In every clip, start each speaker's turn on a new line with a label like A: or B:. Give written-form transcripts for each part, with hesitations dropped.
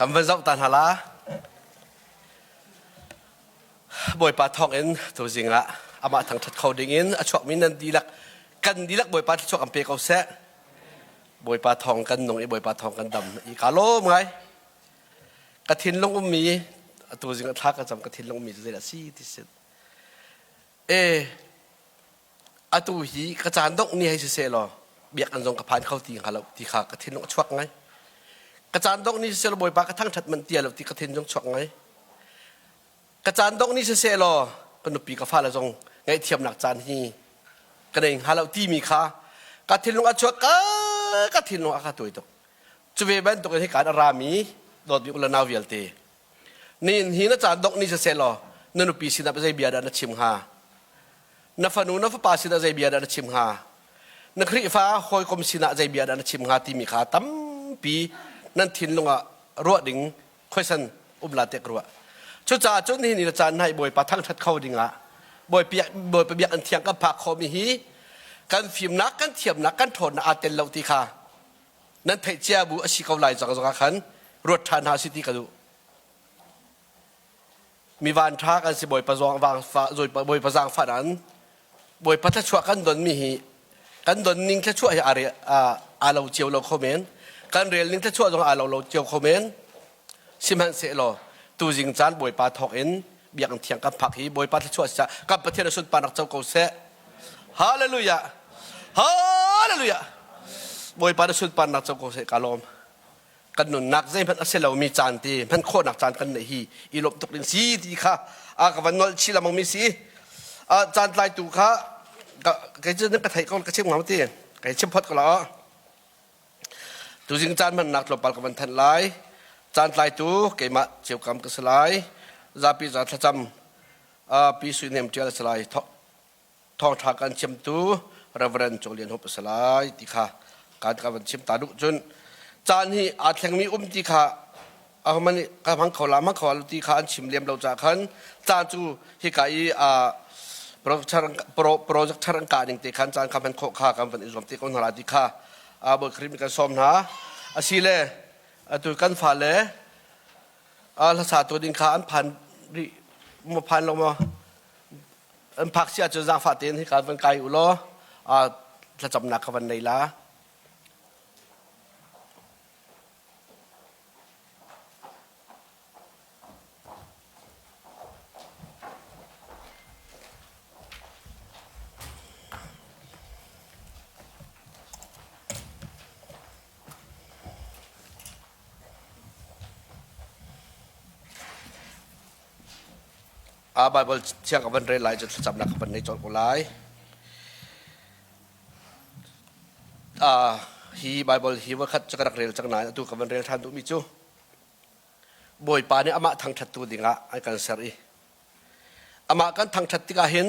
A: Kan van zoh ta hna la. Bawipa thawng in tuzing ah amah thangṭhat kho ding in a chuakmi nan dihlak kan dihlak Bawipa thluachuah kan pe ko seh. Bawipa thawng kan nung i Bawipa thawng kan dam i ka lawm ngai. Ka thinlung ummi atu zing ah thla ka cam ka thinlung ummi cu zeidah si ti si. E atu hi ka caan dongh ni hei siseh law biakinn zong ka phan kho ti hnga lo ti kha ka thinlung a chuak ngai. Ka caan dongh ni siseh law Bawipa ka thangṭhat manh ti lo ti ka thinlung chuak ngai. Ka caan dongh ni siseh law ka nupi ka fale zong ngaihthiamnak caan hi ka nei hnga lo timi kha ka thinlung a chuak ka ka thinlung a ka tuai tuk. Cu ve bantuk in hika a rami dawtmi u le nau vialte Nihin hi na caan dongh ni siseh law na nupi sinah zei bia dah na chim hnga? Na fanu na fapa sinah zei bia dah na chim hnga? Na Khrihfa hawikom sinah zei bia dah na chim hnga timi kha tampi nan thinlung ah ruah ding khoisan um la te ka ruah. Cucaah cun nihin ni na caan hna i Bawipa thangṭhat kho dingah Bawipa biakinn thiang kan phak khawhmi hi kan fimnak kan thiamnak kan ṭhawnnak aa tel lo ti kha nan theih cia bu a si ko lai cang zongah khan ruat ṭhan hna si ti ka duh. Mi van ṭha kan si Bawipa zawng vang fa Bawipa zaangfah nan Bawipa thluachuah kan don mi hi kan don ning thluachuah hi aa lo cio lo kho men kan rel ning thluachuah zong aa lo lo cio kho men sihmanhsehlaw tuzing caan Bawipa thawk in biakinn thiang kan phak hi Bawipa thluachuah si kan Pathian a sunparnak co ko seh Hallelujah Hallelujah Bawipa na sunparnak co ko seh ka lawm kan nunnak zeihmanh a si lomi caan te hman khawhnak caan kan neih hi i lawmh tuk ding si ti kha a ka van nolh chih lengmang mi si a caan tlaitu kha kei cu ka theih ko ka chim ngam ti kei chim phot ko la Tuzing caan hmannak tlawmpal ka van thanh lai. Caan tlaitu keimah ceukam ka si lai. Zapi za thlacam Pi Sui Nem Ṭial a si lai. Thawngṭha kan chimtu Reverend Cung Lian Hup a si lai ti kha kan ka van chim ta duh cun caan hi aa thlengmi um ti kha ahohmanh nih ka hmang kho la hmang kho lo ti kha an chim lem lo caah khan caan cu hika i project thar an kah ning te khan caan kha hman khawh kha kan van i zuam te ko hna la ti kha Bawi Khrih nih kan sawm hna asile atu kan fale hlasa tu ding kha an phan rih maw phan lo maw an phak si ahcun zaangfah tein hika van kai u law thlacamnak kha van nei la A Bible thiang ka van rel lai cu thlacamnak ka van nei colh ko lai. Hi Bible hi voikhat cu ka rak rel cang nain atu ka van rel ṭhan duhmi cu Bawipa nih amah thangṭhattu dingah an kan ser i amah kan thangṭhat tikah hin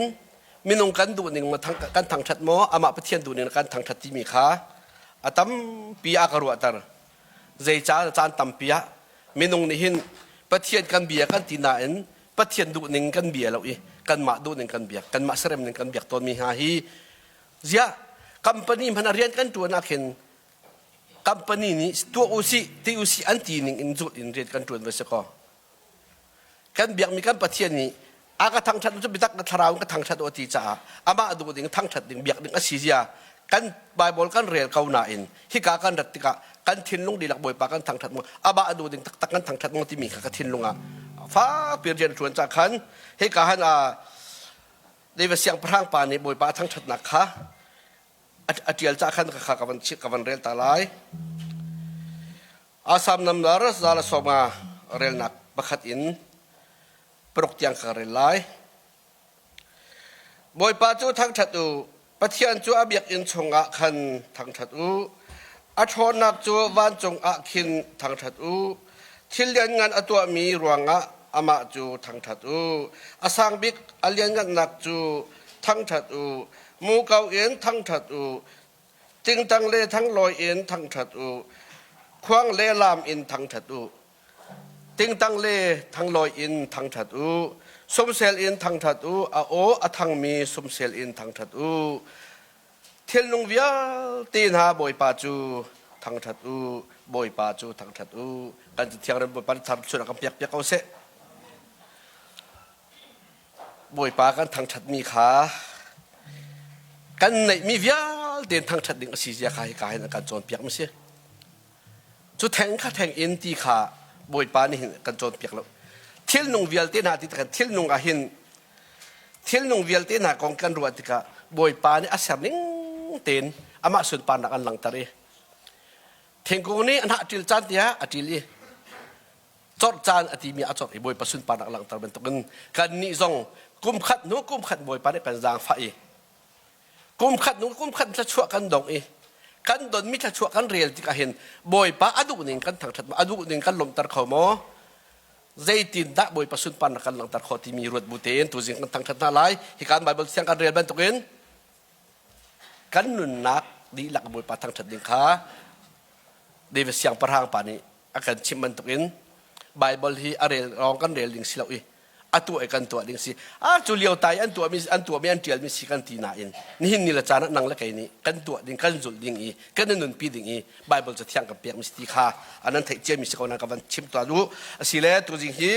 A: minung kan duhning kan thangṭhat maw amah Pathian duhning kan thangṭhat timi kha a tampi a ka ruahter. Zeicah caan tampi ah minung nih hin Pathian kan bia kan ti nain Pathian duhning kan bia lo i kanmah duhning kan biak kanmah serem ning kan biak tawnmi hna hi Ziah company hmanh ah rian kan ṭuan ah khin company nih tuah usih ti usih an ti ning in zulh in rian kan ṭuan va si kaw kan biakmi kan Pathian nih a ka thangṭhat cu biatak na thlarau in ka thangṭhat u a ti caah amah duh ding thangṭhat ding biak ding a si zia kan Bible kan rel ko nain hika kan rat tikah kan thinlung dihlak Bawipa kan thangṭhat maw amah duh ding taktak kan thangṭhat maw timi kha ka thinlung ah fakpi rian ṭuan ca khan hika han ah David siangpahrang pa nih Bawipa a thangṭhatnak kha a ṭial cah khan kha ka van ka van rel ta lai. Asam namlar zala sawma relnak pakhat in paruk tiang ka rel lai. Bawipa cu thangṭhat u, Pathian cu a biakinn chungah khan thangṭhat u. A ṭhawnnak cu vancung ah khin thangṭhat u. Thil lianngan a tuahmi ruangah amah cu thangṭhat u. A sang bik a lianngannak cu thangṭhat u. Muko in thangṭhat u. Tingtang le thanglawi in thangṭhat u. Khuang le laam in thangṭhat u. Tingtang le thanglawi in thangṭhat u. Sumsel in thangṭhat u. A aw a thangmi sumsel in thangṭhat u. Thilnung vialte hna Bawipa cu. thangṭhat u, Bawipa cu thangṭhat u. Kan Cathiang ram Bawipa nih thar kan piak piak ko seh. Bawipa kan thangṭhatmi kha kan neihmi vialte in thangṭhat ding a si zia kha hika hin an kan cawnpiak mi si. Cu theng kha theng in ti kha Bawipa nih hin kan cawnpiak lo. Thilnung vialte hna ti tikah thilnung ah hin thilnung vialte hna kong kan ruah tikah Bawipa nih a ser ning tein amah sunparnak an langhter i thingkung nih a hnah ṭil caan tiah a ṭil i corh caan a timi a corh i Bawipa sunparnak langhter bantukin kannih zong kum khat hnu kum khat Bawipa nih kan zaangfah i kum khat hnu kum khat thluachuah kan dong i kan donmi thluachuah kan rel tikah hin Bawipa a duh ning kan thangṭhat a duh ning kan lawmhter kho maw zeitindah Bawipa sunparnak kan langhter khawh timi ruat bu tein tuzing kan thangṭhat hna lai hi kan Bible siang kan rel bantukin kan nunnak dihlak Bawipa thangṭhat ding kha David siangpahrang pa nih a kan chimh bantukin Bible hi a rel lawng kan rel ding si lo i a tuah i kan tuah ding si a cu lio tai an tuahmi an tuahmi an ṭialmi si kan ti nain nihin ni le caan ah nang le kei nih kan tuah ding kan zulh ding i kan i nunpi ding i Bible cathiang kan pekmi si ti kha an an theih ciami si ko nan ka van chim tuah duh asile tuzing hi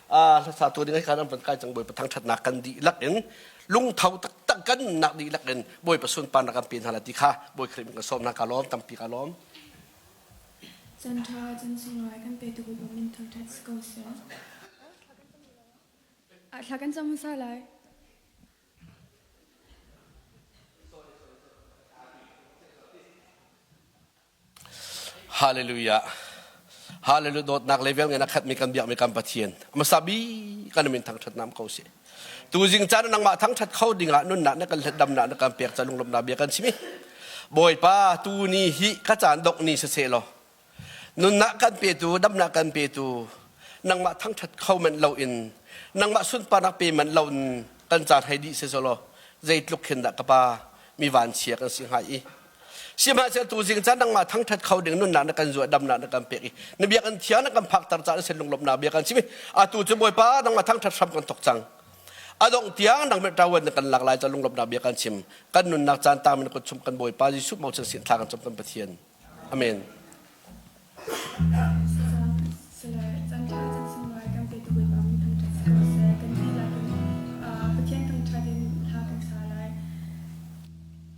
A: hlasa tu ding khan an van kai cang Bawipa thangṭhatnak kan dihlak in lungtho taktak kan nunnak dihlak in Bawipa sunparnak kan pe hna la ti kha Bawi Khrih kan sawm hna ka lawm tampi ka lawm
B: Chan ṭha chan sunglawi kan petu Bawipa min thangṭhat si ko seh. Thla kan cam hmasa lai.
A: Hallelujah. Hallelujah dawtnak le vel ngen a khatmi kan biakmi kan Pathian. Hmasa bi kan min thangṭhat nam ko seh. Tuzing caan nangmah thangṭhat kho dingah nunnak na kan hletdamnak na kan pek ca lunglawmhnak bia kan chim i Bawipa tu ni hi ka caan dongh ni siseh law nunnak kan petu damnak kan petu nangmah thangṭhat kho manh loin nangmah sunparnak pe manh loin kan caan hei dih siseh law zeitluk khin dah ka pa mi vanchia kan si hnga i Sihmanhsehlaw tuzing caan nangmah thangṭhat kho ding nunnak na kan zuah damnak na kan pek i na biakinn thiang na kan phakter caah na sin lunglawmhnak bia kan chim i atu cu Bawipa nangmah thangṭhat hram kan thawk cang. A dongh tiang nang ṭawan na kan lak lai ca lunglawmhnak bia kan chim. Kan nunnak caan tang na kut chung kan Bawipa Jesuh mawchan sin thla kan cam kan Pathian. Amen.
B: Pathian thangṭhat in hla kan sa lai.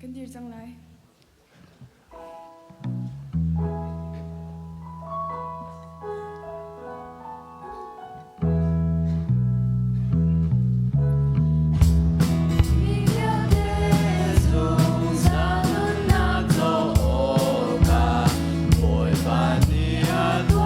B: Kan dir cang lai.
C: Zungzal nunnak co awkah Bawipa nih a tuah.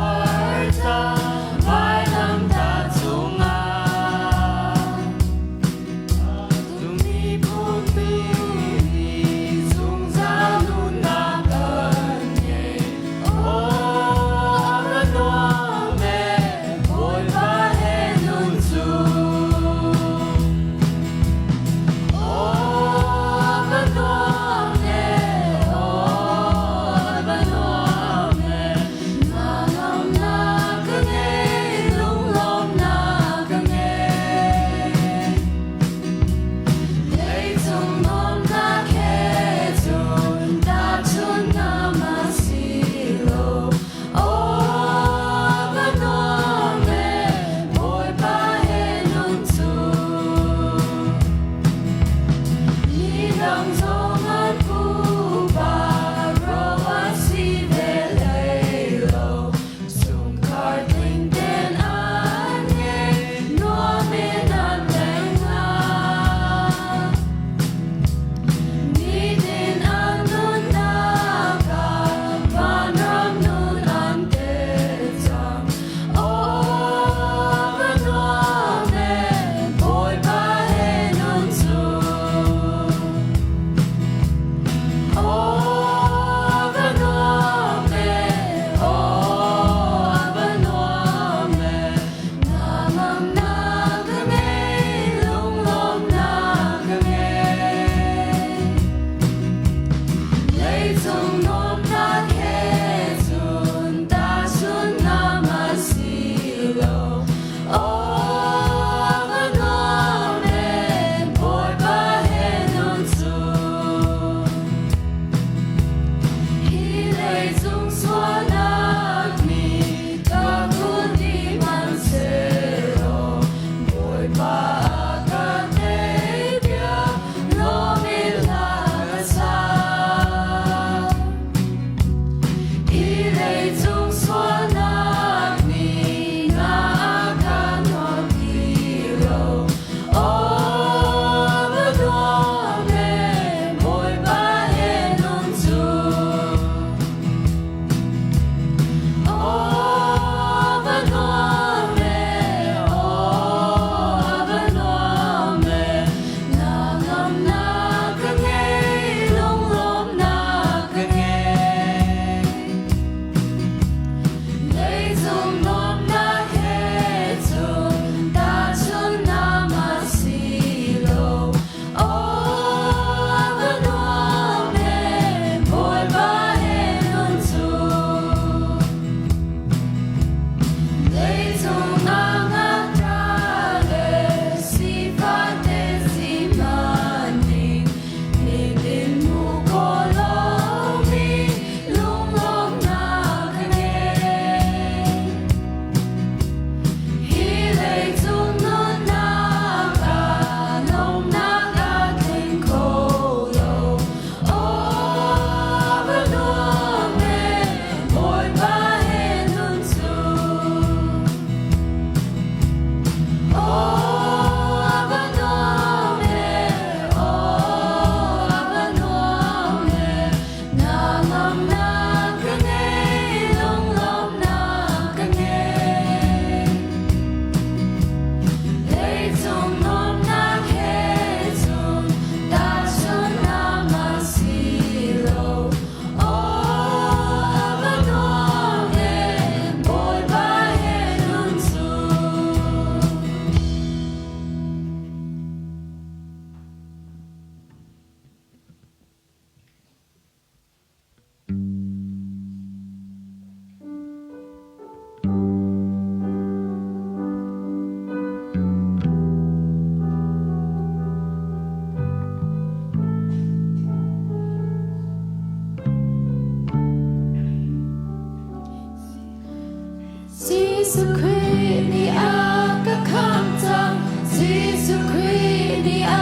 B: Jesuh Khrih nih a ka khamh cang. Jesuh Khrih nih a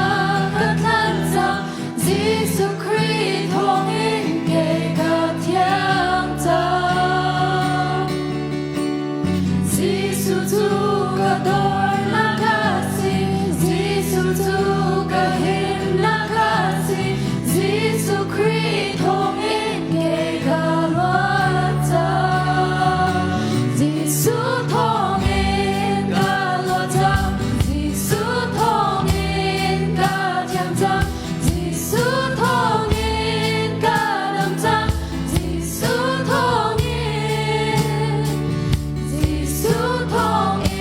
B: ka tlanh cang. Jesuh Khrih thawngin kei ka thiang cang. Jesuh cu ka dornak a si. Jesuh cu ka himnak a si. Jesuh Khrih thawngin kei ka luat cang. Jesuh thawngin ka luat cang. Jesuh thawngin ka thiang cang. Jesuh thawngin ka dam cang. Jesuh thawngin. Jesuh thawngin.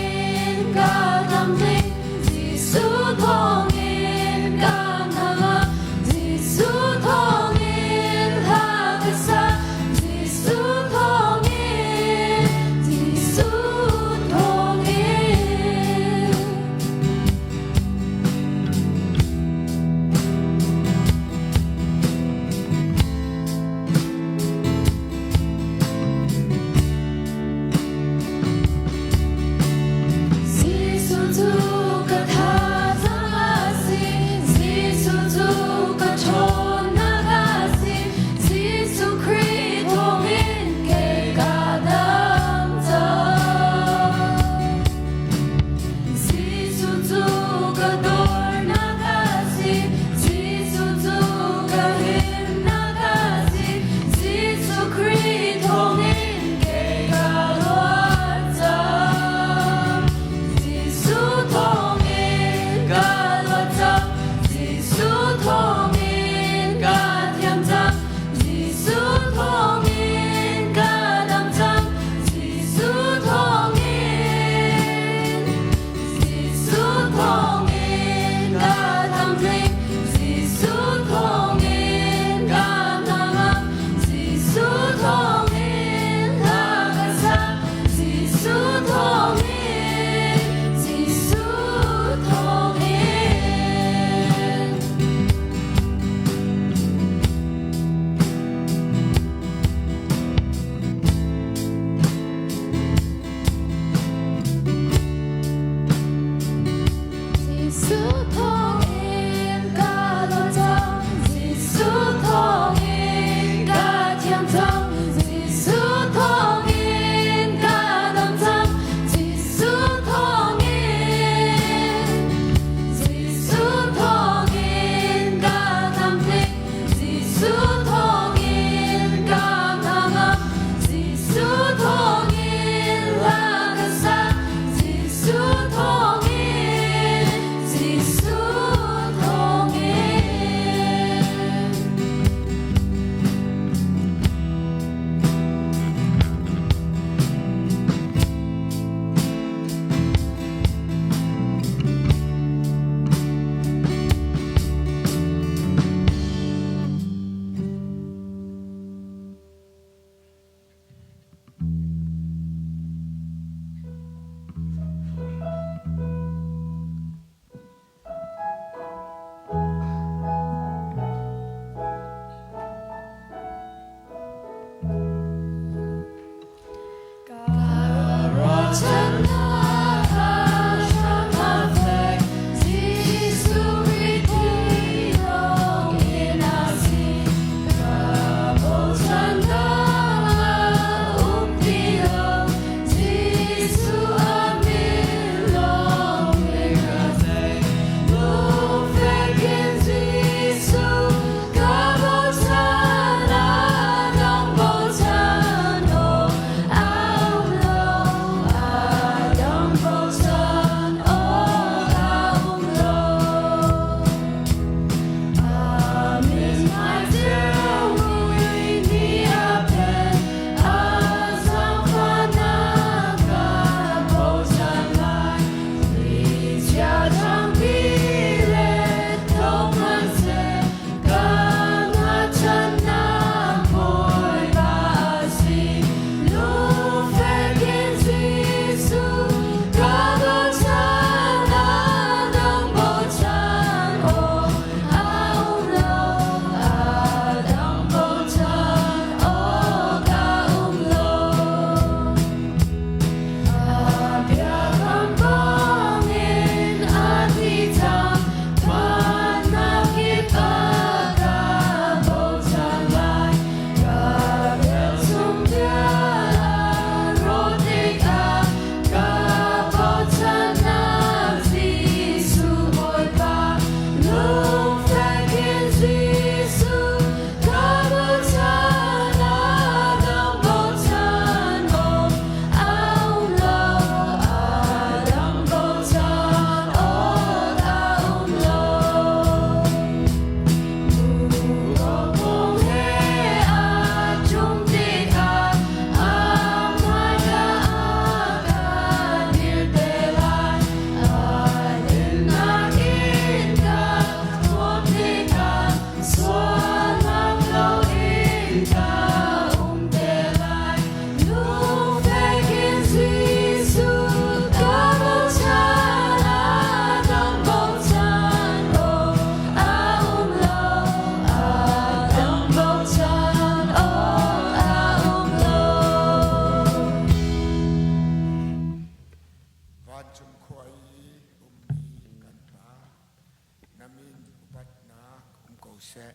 C: seh.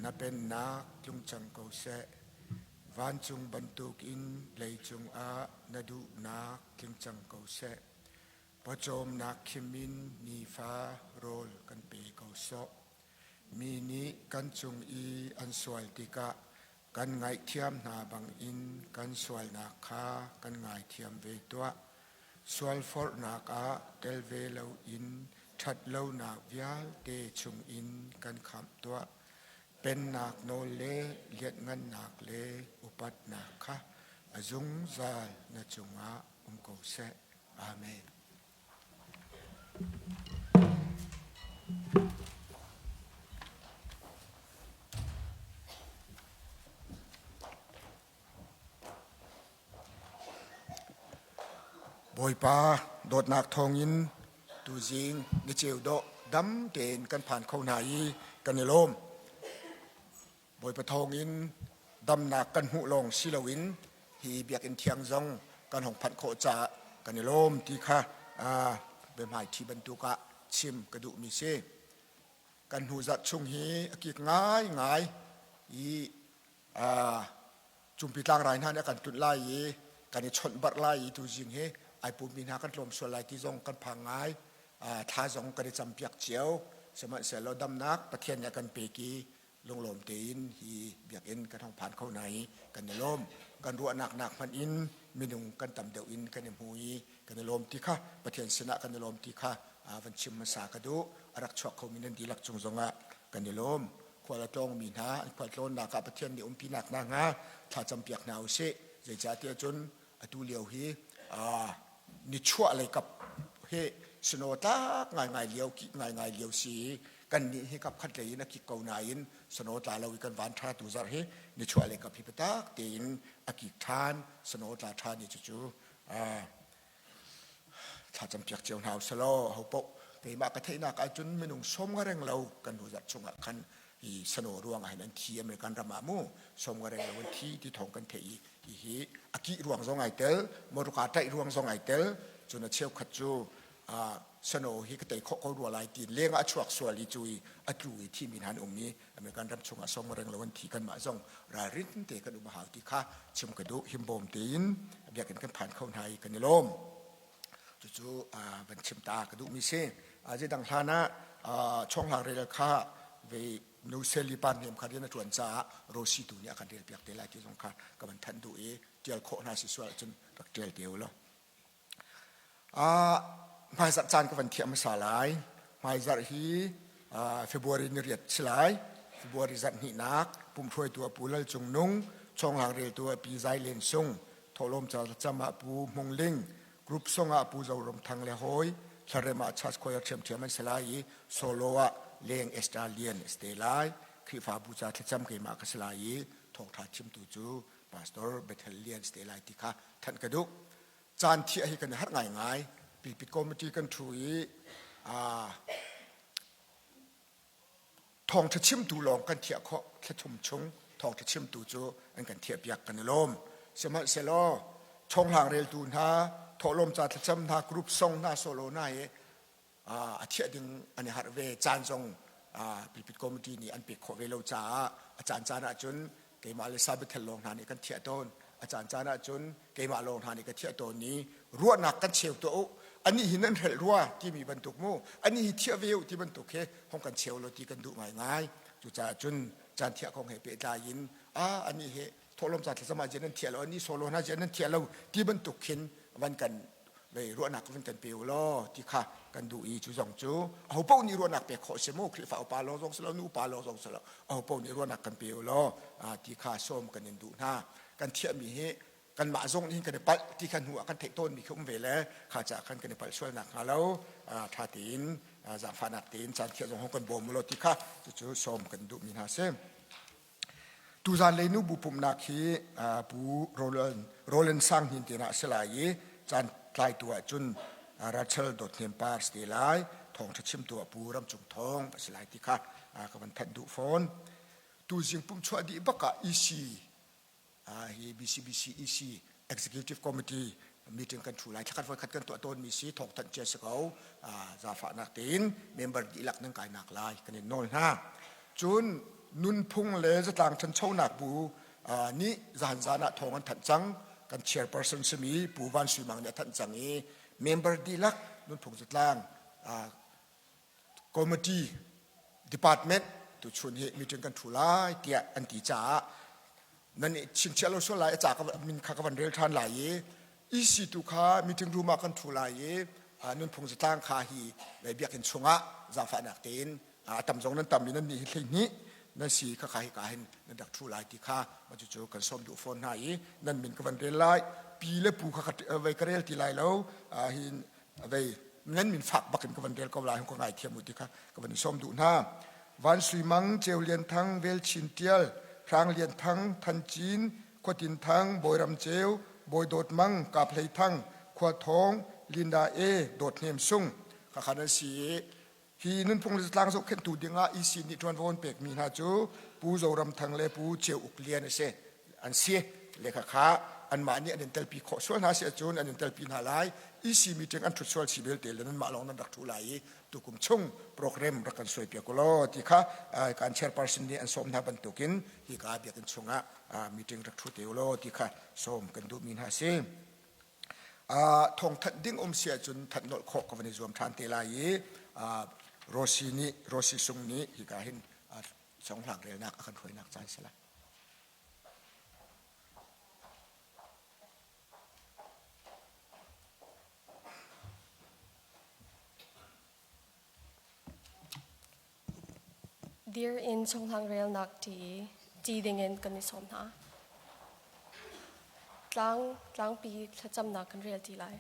C: Na pennak tlung cang ko seh. Vancung bantukin leicung ah na duhnak tling cang ko seh. Pawcawmnak khim in nifa rawl kan pe ko sawh. Mi nih kan cung i an sual tikah kan ngaihthiam hna bangin kan sualnak kha kan ngaithiam ve tuah. Sualforhnak ah tel ve loin ṭhatlonak vialte chungin kan khamh tuah. Pennak nawl le lianhngannak le upatnak kha a zungzal na cungah um ko seh. Amen. Bawipa dawtnak thawngin tuzing ni ceu dawh dam tein kan phan kho hna i kan i lawm. Bawipa thawngin damnak kan hmuh lawng si loin hi biakinn thiang zong kan hong phanh khawh caah kan i lawm ti kha biahmaiṭhi bantuk ah chim ka duhmi si. Kan hnu zarh chung hi a kik ngaingai i Cumpi tlangrai hna nih a kan tlunh lai i kan i chawnh barh lai i tuzing hi ai pummi hna kan tlawm sual lai ti zong kan phang ngai. Thla zong kan i campiak cio. Sihmanhsehlaw damnak Pathian nih a kan pek i lunglawm tein hi biakinn kan hong phan kho hna i kan i lawm. Kan ruahnak nak hmanh in minung kan tam deuh in kan i hmu i kan i lawm ti kha Pathian sinah kan i lawm ti kha van chim hmasa ka duh. A rak chuak khomi nan dihlak cung zongah kan i lawm. Khual a tlawngmi hna an khual tlawnnak ah Pathian nih umpinak hna hnga thlacam piak hna usih. Zeicahtiah cun atu lio hi nichuah lei kap hi snow tlak ngaingai lio kik ngaingai lio si i kan nih hi kap khat lei in a kik ko nain snow tla lo i kan van tha tu zarh hi nichuah lei kap hi biatak tein a kik ṭhan snow tla ṭhan i cucu thlacam piak cio hna usalaw ho paoh keimah ka theihnak ahcun minung som nga reng lo kan hnu zarh chungah khan hi sano ruang ah hin an thi American ram ah mu som nga reng lo an thi ti thawng kan theih i hi hi a kih ruang zong ai tel motorka tlaih ruang zong ai tel cun a cheukhat cu sano hi ka tei khawh ko rua lai ti leng ah a chuak sual i cu i a tlu i thi mi hna an um i American ram chungah som reng lo an thi kan mah zong ralrin te kan um a hau ti kha chim ka duh himbawm tein biakinn kan phan kho hna i kan i lawm cucu van chim ta ka duhmi si zeidang hlan ah chonghlang rel kha ve nu seli pa hnem kha rian a ṭuan caah rosi tu nih a kan rel piak te lai ti zong kha ka van thanh duh i ṭial khawh hna si sual ahcun rak ṭial te u law Hmaizarh caan ka van thiah hmasa lai. Hmaizarh hi February ni riat si lai. February zarh hnihnak pumhruaitu ah Pu Lal Cung Nung, chawnglang reltu ah Pi Zai Len Sung, thawhlawm cam ah Pu Hmung Ling, group song ah Pu Zoram Thang le hawi, hlarem ah Church Choir ṭhiamṭhiam an si lai i solo ah Leng Esther Lian a si te lai. Khrihfabu ca thlacam keimah ka si lai i thawngṭha chimtu cu Pastor Bethel Lian si te lai ti kha thanh ka duh. Caan thiah hi kan i harh ngaingai. Pulpit committee kan ṭhu i thawngṭha chimtu lawng kan thiah khawh thlathum chung thawngṭha chimtu cu an kan thiahpiak kan i lawm. Sihmanhsehlaw chonghlang reltu hna, thawhlawm ca thlacam hna, group song hna, solo hna hi a thiah ding an i harh ve caan zong pulpit committee nih an pek khawh ve lo caah a caan caan ahcun keimah le Sabbathel lawng hna nih kan thiah tawn a caan caan ahcun keimah lawng hna nih ka thiah tawn i ruahnak kan cheu tuah u anih hi nan hrelh rua timi bantuk mu anih hi thiah ve u ti bantuk he hong kan cheu lo ti kan duh ngaingai cucaah cun caan thiah kong he pehtlai in a anih he thawhlawm ca thlacam ah nan thiah lo anih solo hna nan thiah lo ti bantuk khin van kan vei ruahnak van kan pe u law ti kha kan duh i cu zong cu aho paoh nih ruahnak pek khawh si mu Khrihfa upa lawng zong si lo nu upa lawng zong si lo aho paoh nih ruahnak kan pe u law ti kha sawm kan in duh hna kan thiahmi hi kanmah zong nih kan i palh ti kha hnu ah kan theih tawnmi khi um ve le kha caah khan kan i palh sual nak hnga lo ṭha tein zaangfahnak tein caan thiah zong hong kan bawm u law ti kha cucu sawm kan duhmi hna si. Tuzaan lei nubu pumhnak hi Pu Roland Sang Hnin te a si lai i caan tlaitu ahcun Rachel Dawt Hnem Par si te lai. Thawngṭha chimtu ah Pu Ram Cung Thawng a si lai ti kha ka van thanh duh fawn. Tuzing pumhchuah dih bak ah EC hi BCBC EC Executive Committee meeting kan ṭhu lai. Thlakhat voikhat kan tuah tawnmi si thawngthanh cia si ko. Zaangfahnak tein member dihlak nan kainak lai kan in nawl hna. Cun nunphung le zatlang ṭhanchonak bu nih zahan zan ah thawng an thanh cang. Kan chairperson simi Pu Van Sui Mang nih a thanh cang i member dihlak nunphung zatlang committee department tuchun hi meeting kan ṭhu lai tiah an ti caah nan i chingchiah lo sual lai a ca ka min kha ka van rel ṭhan lai i EC tu kha meeting room ah kan ṭhu lai i nunphung zatlang kha hi biakinn chungah zaangfahnak tein a tam zong nan tam i nan nih hi 12 nan si kha kha hi ka hin nan rak ṭhu lai ti kha cucu kan sawm duh fawn hna i nan min ka van rel lai pi le pu kha vei ka rel ti lai lo hin vei nan min fak bak in ka van rel ko lai ka ngai thiam u ti kha ka van sawm duh hna Van Sui Mang Ceu Lian Thang Vel Chin Tial Hrang Lian Thang Than Cin Khuatin Thang Bawiram Ceu Bawi Dawt Mang Kap Hlei Thang Khua Thawng Linda E Dawt Hnem Sung kha kha nan si i Hi nunphung le zatlang zohkhenhtu dingah EC nih ṭuanvo an pekmi hna cu Pu Zoram Thang le Pu Ceu Uk Lian a si. An si. Le khakha anmah nih an in telpi khawh sual hna si ahcun an in telpi hna lai. EC meeting an ṭhut sual si belte le nanmah lawng nan rak ṭhu lai i tukum chung program rak kan suaipiak u law ti kha kan chairperson nih an sawm hna bantukin hika biakinn chungah meeting rak ṭhu te u law ti kha sawm kan duhmi hna a si. Thawngthanh ding um si ahcun thanh nolh khawh ka van i zuam ṭhan te lai i Rosi nih Rosi Sung nih hika hin songhlang relnak a kan hruainak caan si lai.
D: Dir in chunghlang relnak ṭi i ṭi dingin kan i sawm hna. Tlang tlangpi thlacamnak kan rel ṭi lai.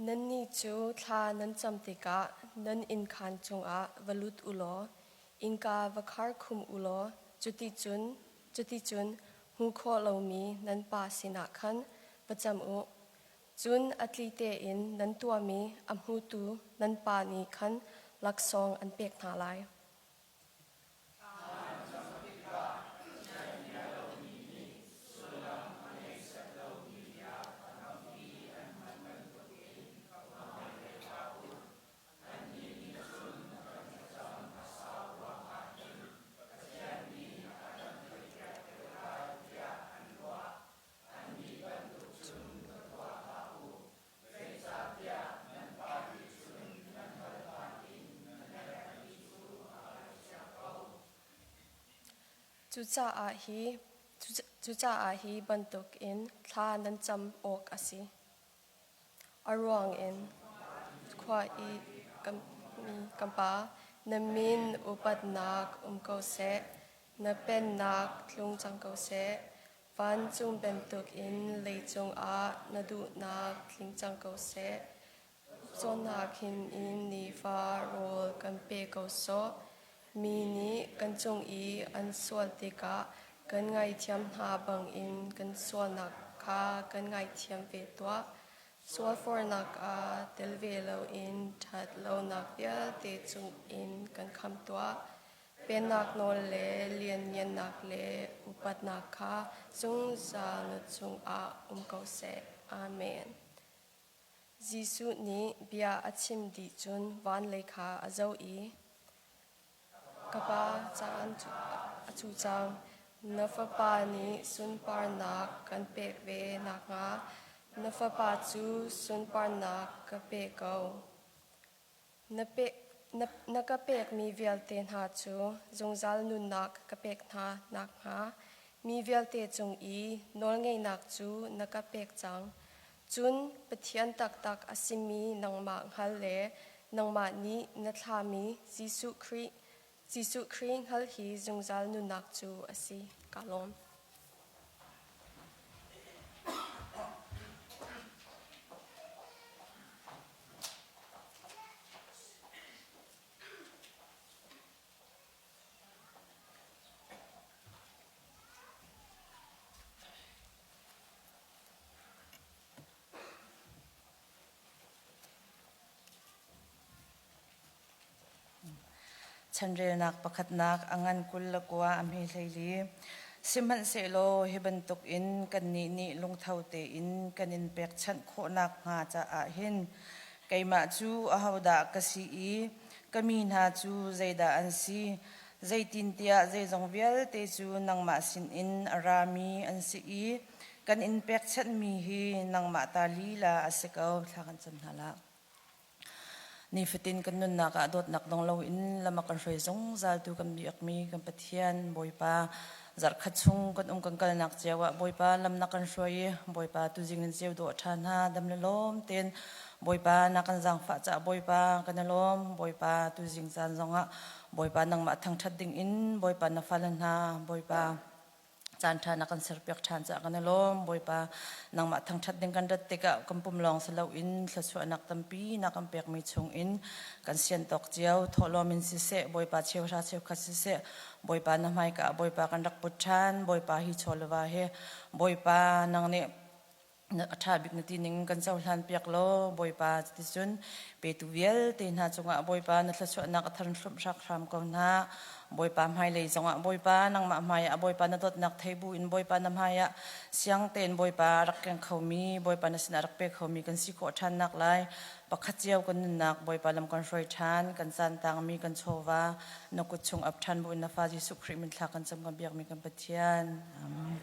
D: Nannih cu thla nan cam tikah nan innkhaan cungah va lut u law innka va khar khum u law cuticun cuticun hmuh khawh lomi nan Pa sinah khan va cam u. Cun a tli tein nan tuahmi a hmutu nan Pa nih khan laksawng an pek hna lai. Cucaah hi bantukin thla nan cam awk a si. A ruang in khua i kan pa, na min upatnak um ko seh, na pennak tlung cang ko seh. Vancung bantukin leicung ah na duhnak tling cang ko seh. Cawnnak hin in nifa rawl kan pe ko sawh. Mi nih kan cung i an sual tikah kan ngaithiam hna bangin kan sualnak kha kan ngaithiam ve tuah. Sualfornak ah tel ve loin ṭhat lonak vialte cungin kan khamh tuah. Pennak nawl le lianngannak le upatnak kha zungzal na cungah um ko seh. Amen. Jesuh nih bia a chim dih cun van lei kha a zoh i, Ka Pa, caan a cu cang. Na Fapa nih sunparnak kan pek ve nakhnga na Fapa cu sunparnak ka pe ko. Na ka pekmi vialte hna cu zungzal nunnak ka pek hna nakhnga mi vialte cung i nawlngeihnak cu na ka pek cang. Cun Pathian taktak a simi nangmah hngal le nangmah nih na thlahmi Jesuh Khrih Jesuh Khrih hngalh hi zungzal nunnak cu a si. Kaa lawm.
E: Chanrelnak pakhatnak a ngan 29 a hme 14. Sihmanhsehlaw hi bantukin kannih nih lungtho tein kan in pekchanh khawh nakhnga caah hin keimah cu ahodah ka si i Ka mi hna cu zeidah an si? Zeitintiah zeizong vialte cu nangmah sinin a rami an si i kan in pekchanhmi hi nangmah ta lila a si ko. Thla kan cam hna la. Nifatin kan nunnak ah dawtnak dong loin lam a kan hruai zungzaltu kan biakmi kan Pathian Bawipa zarhkhat chung kan um kan kalnak cio ah Bawipa lam na kan hruai i Bawipa tuzing in ceu dawh ṭha hna dam le lawm tein Bawipa na kan zaangfah caah Bawipa kan i lawm Bawipa tuzing caan zongah Bawipa nangmah thangṭhat ding in Bawipa na fale hna Bawipa Caan ṭha na kan serpiak ṭhan caah kan i lawm. Bawipa, nangmah thangṭhat ding kan rat tikah kan pum lawng si loin thluachuahnak tampi na kan pekmi chungin kan sian tawk cio. Thawhlawm in siseh, Bawipa cheuhra cheukhat siseh, Bawipa na hmaika ah Bawipa kan rak put ṭhan. Bawipa hi chaw le va he Bawipa nang nih a ṭha bik na ti ning kan cohlan piak law Bawipa cuticun petu vialte hna cungah Bawipa na thluachuahnak a thar hrum hrak hram ko hna. Bawipa hmailei zongah Bawipa nangmah hmaiah Bawipa na dawtnak thei bu in Bawipa na hmaiah siang tein Bawipa rak keng khomi Bawipa na sinah rak pe khomi kan si khawh ṭhan nak lai pakhat cio kan nunnak Bawipa lam kan hruai ṭhan kan caan tangmi kan chawva na kut chung ap ṭhan bu in na fa Jesuh Khrih min thla kan cam kan biakmi kan Pathian. Amen.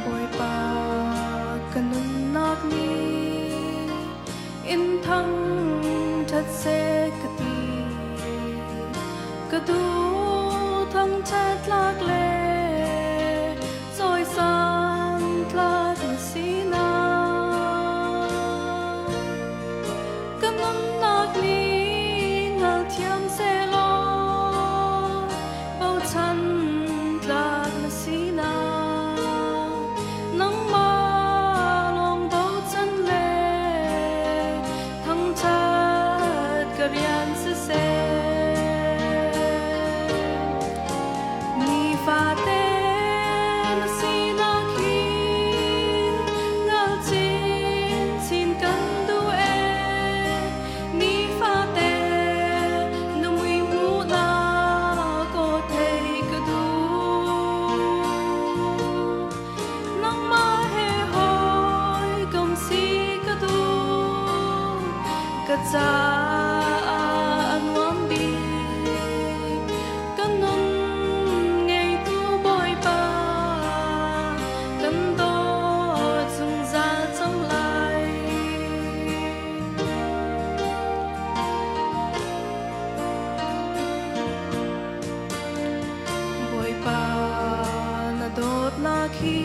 E: Bawipa ka nunnak nih in thangṭhat seh ka ti. Ka duh thangṭhat tlak le cawisan tlak na sinak. Ka nunnak nih hngalthiam sehlaw bochan tlak na sinak. Nangmah lawng bochan le thangṭhat ka rian siseh. Nifate na sinak hi ngal chinchin kan duh ee. Nifate na mui hmuhnak aw theih ka duh. Nangmah he hawikom si ka duh. Ka caah a nuam bik. Ka nun ngeitu Bawipa, kan dawt zungzal cang lai. Bawipa, na dawtnak hi